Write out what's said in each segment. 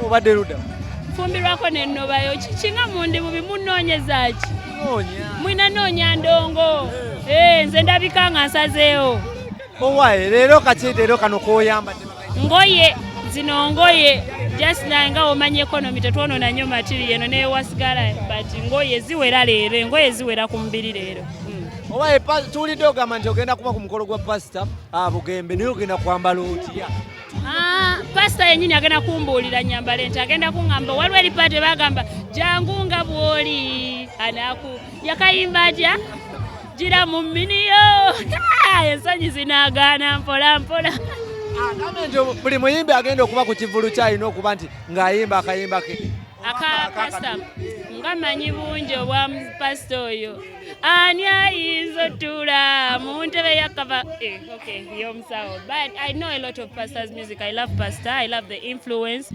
Obadde ludda? Nfumbirwako nennobayo. Kiki nga mundi bubi, munoonyeza ki? Noonya. Mwina noonya ndongo. Eh, nze ndabika nga nsazeewo. Owaye leero kaki, leero kano koyambadde? Ngoye zino, ngoye just naye nga omanyi economy, tetwonoona nnyo material eno newasigala, but ngoye ziwera leero, engoye ziwera ku mubiri leero. Owaye tuwulidde ogamba nti ogenda kuba ku mukolo gwa Pasita Bugembe, naye ogenda kwambala otya? Ah, pasita yennyini agenda kumbuulira nyambale nti agenda kuŋŋamba waliwo eripaate bagamba jangu nga bw'oli anaku yakayimba atya gira mu mminiyo ensonyi zinaagaana mpola mpola. Agambe nti buli muyimbi agenda okuba ku kivulu kyalina okuba nti ng'ayimba akayimba ke. Aka pasita nga manyi bungi obwa pasita oyo. Ani ayinza otuula mu ntebe ya kava? Eh, okay, y'omusawo, but I know a lot of pastors' music. I love pastor, I love the influence.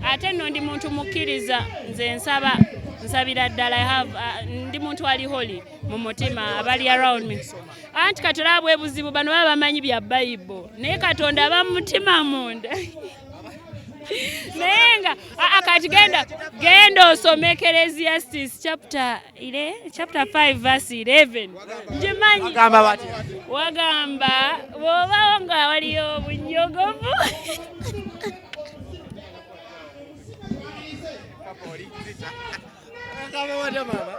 Ate nno ndi muntu mukkiriza, nze nsaba, nsabira ddala. I have, ndi muntu ali holy mu mutima. Abali around me anti kati olaba bwe buzibu, bano baba bamanyi bya Bayibo, naye Katonda aba mu mutima munda. Naye nga kati genda genda osome Ecclesiastes chapter ile chapter 5 verse 11, ngimanyi. Bagamba batya? Wagamba bw'obawo nga waliyo obunyogovu. Bagamba batya, maama?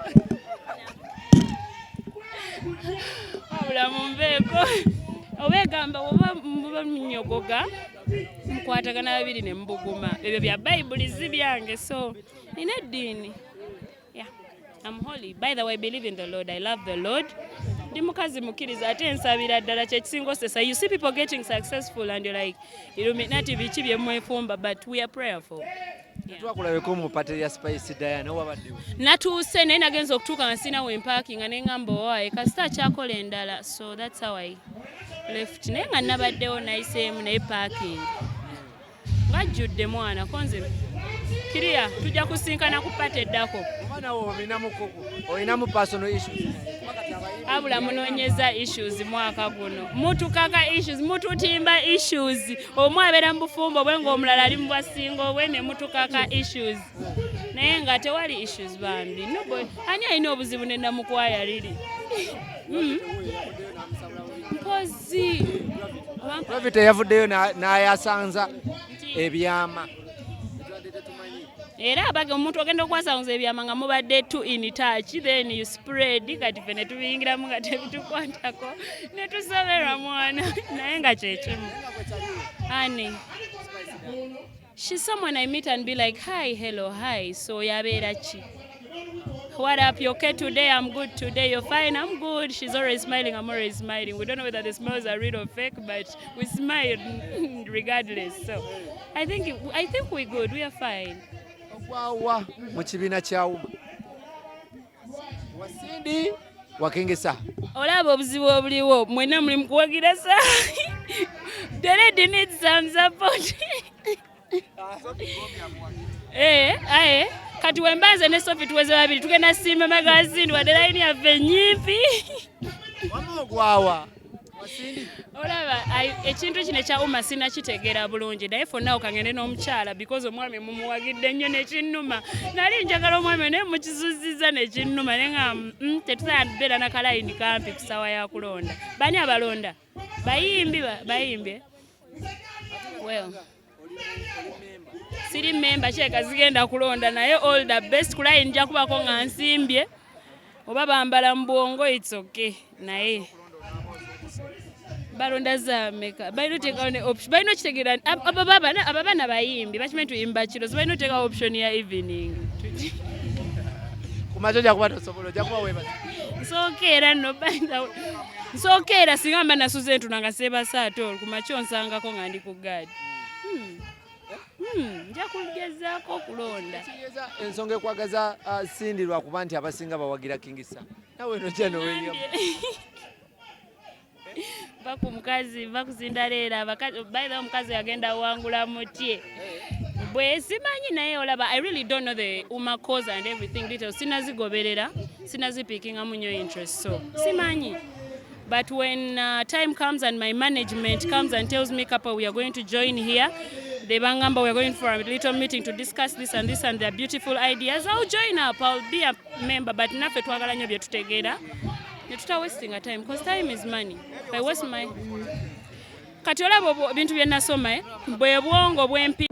Wabula munveeko. Oba egamba oba muba munyogoga, mukwatagana babiri ne mubuguma. Ebyo bya Bayibuli, si byange. So nina eddiini. Yeah, I'm holy. By the way, I believe in the Lord. I love the Lord. Ndi mukazi mukkiriza ate nsabira ddala, kyekisinga osesa. You see people getting successful and you're like, Illuminati, biki bye mwefumba? But we are prayerful. Yeah. Twakulabeko mu party ya Spice Diana, wabaddewo? Natuuse, naye nagenza okutuuka nga sina wempaakinga, ne ŋŋamba owaaye kasita akyakola endala, so that's how I left. Naye nga nabaddewo, nayiseemu, naye parking ngajjudde mwana konze kiriya. Tujja kusinkana ku party eddako. Oba nawe olinamu koko, olinamu personal issues? Abula munoonyeza issues mwaka guno, mutukaka issues, mututimba issues. Omu abeera mu bufumbo bwe ng'omulala ali mu bwasingo bwe, ne mutukaka issues, naye nga tewali issues bambi. No boy, ani alina obuzibu ne Namukwaya riri? Mpozi oba Gravity yavuddeyo n'ayasanza ebyama. Era abage omuntu ogenda okwasanguza ebyama nga mubadde tu in touch, then you spread. Kati ffe ne tubiyingiramu nga tebitukwatako, ne tusoberwa mwana, naye nga kyekimu. Ani? She's someone I meet and be like, "Hi, hello, hi." So yabeera ki? "What up? You okay today?" "I'm good today." "You're fine?" "I'm good." She's always smiling. I'm always smiling. We don't know whether the smiles are real or fake, but we smile regardless. So I think we're good. We are fine. Ogwawa mu kibiina kya UMA, wasindi wakengesa? Olaba obuzibu obuliwo, mwenna muli mukuwagira sa the lady needs some support. Eh, aye kati wembanze ne Sophie tuweze babiri, tugenda simba magazini wadde layini yaffe nyimpi. Wama ogwawa, wasindi? Olaba ekintu kino ekya UMA sinakitegeera bulungi, naye fonna okangende n'omukyala because omwami mumuwagidde nnyo nekinnuma. Nali njagala omwami naye mukisuziza nekinnuma, naye nga tetusobola beera nakalayini kampi ku ssaawa ya kulonda. Bani abalonda? Bayimbi bayimbye. Well, siri memba, kireka zigenda kulonda, naye all the best. Ku layini nja kubako nga nsimbye oba bambala mu bwongo, it's okay. Naye balonda zameka? Balina oteekawo ne option, balina okitegeera abo abaana bayimbi bakimanyi tuyimba kiro, so balina oteekawo option ya evening. Ku makya ojja kuba tosobola, ojja kuba weebase. Nsooka era nno, by the way, nsooka era singa mba nasuze ntuna nga seebase ate olwo ku makya onsangako nga ndi ku gaadi. Nja kugezaako okulonda. Kitegeeza ensonga ekwagaza Cindy lwakuba nti abasinga bawagira King Saha, nawe nojja noweeyamu. Va ku mukazi, va ku Cinderella. Abakazi, by the way, omukazi yagenda wangula mutye bwe simanyi, naye olaba I really don't know the UMA cause and everything details, sinazigoberera, sinazipikingamu nnyo interest, so simanyi. But when time comes and my management comes and tells me, "Kapa, we are going to join here," they bangamba, "We are going for a little meeting to discuss this and this and their beautiful ideas," I'll join up, I'll be a member. But naffe twagala nnyo bye tutegeera ne tuta wasting a time, because time is money. If I waste my, kati olaba ebintu bye nasoma, eh? Bwe bwongo bwempi.